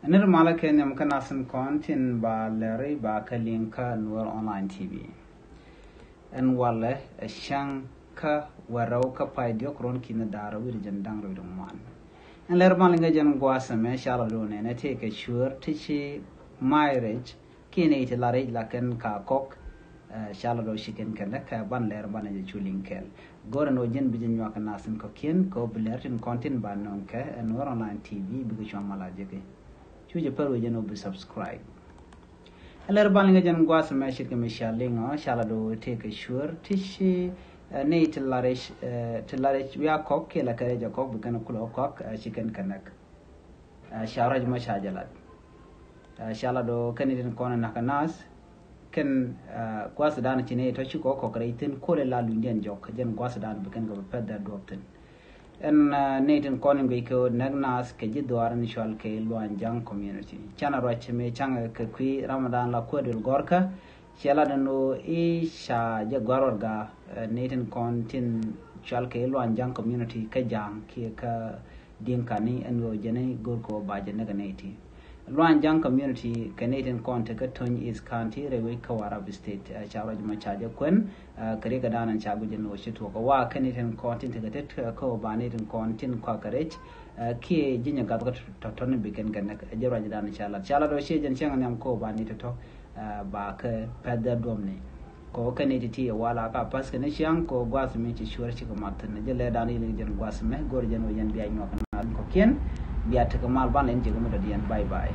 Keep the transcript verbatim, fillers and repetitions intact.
Ɛn nir malä kɛ nhiam kä nasin kɔn tin ba lɛri ba kä liŋ kä Nuer Online T V. Ɛn walɛ ɛ cäŋ kä wɛrɛw kä pay diɔk ruɔn ki̱n da̱r wi̱r jɛn da̱ŋ rɛw ŋuan. Ɛn lɛr malä ŋɛ jɛn guasɛ mɛ calɔ do̱n ɛn ɛ tëë kɛ cuɛɛr ti ci may rɛc kiɛ nɛy ti la rɛc la kɛn ka kɔk. Calɔ dɔ̱ ci kɛn kɛn däk kɛ ban lɛr ban jɛ cu liŋ kɛl. Go̱rɛ ni wä jɛn bi jɛ nyuak kɛ nasin kɔ̱kiɛn kɛ wä bi lɛr tin kɔn tin ba nɔŋ kɛ ɛn Nuer Online T V bikɛ cuam mal a jɛ kɛ. Cu jɛ pär wä jɛn wä bi subscribe. Ɛ lɛr ban liŋ jɛn guas mɛ cit kɛ mi cia liŋ ɔ calɔ dɔ̱ tëë kɛ cuɛɛr ti ci nɛy ti la rɛc ti la rɛc wiak kɔk kiɛ la kɛ rɛc ɛ kɔk bi kɛn kulɛ kɔk ci kɛn kɛn däk. Ca ruac mɔ ca jɛ lat. Ca lat ɔ kɛn itin kɔn nak nas kɛn guas dan ci ne tɔ ci kɔ kɔk rɛy thin kole la luny diɛn jɔk jɛn guas dan bi kɛn kɛ bi pɛth dɛ duɔp thin. Ɛn ne itin kɔn in guic kɛ näk nas kɛ ji̱ dhuar in cual kɛ Luany Jaŋ community. Canɛ ruac mi caŋ kɛ kui̱ Ramadan la kuɛ dul gɔrkä. Ciɛ lat ni nɔ i̱ ca jɛ gɔ̱a̱r warɛga ni tin kɔn tin cual kɛ Luany Jaŋ community kä Jaŋ kiɛ kä Diŋkani ɛn ɣöö jɛn i̱ go̱r kɛ wä ba jɛ näk ɛ nɛy ti. Luany Jaŋ community kɛ ni tin kɔn te kä Tony East County rɛy wec kä Warrap State. Ca ruac mɔ ca jɛ kuɛn kɛ riɛk kɛ da̱a̱n ca guic ɛn ɣöö ci tuɔɔk kɛ wa kɛ ni tin kɔn tin te kɛ tet kä wä ba ni tin kɔn tin kɔak kɛ rɛc kiɛ ji̱ nyɛ gath kä tɔ̱tɔ̱ni bi kɛn kɛ näk. Jɛ ruac da̱a̱n ca lat ca lat ɣöö ciɛ jɛn cäŋ nhiam kä wä ba ni tɔ̱tɔ̱. Ba kɛ pɛth dɛ duɔmni kɔ kɛ ni ti ti wala ka pa̱th kɛ ni ciaŋ kɔ gua̱th mi ci cuɛr ci kɛ mat thin jɛ lɛ dan ilik jɛn gua̱th mɛ go̱r jɛn wä jɛn bia nyuak na kɔ kiɛn bia tekɛ mal ban lɛn jɛ kɛ mi dɔ̱diɛn. Bye bye.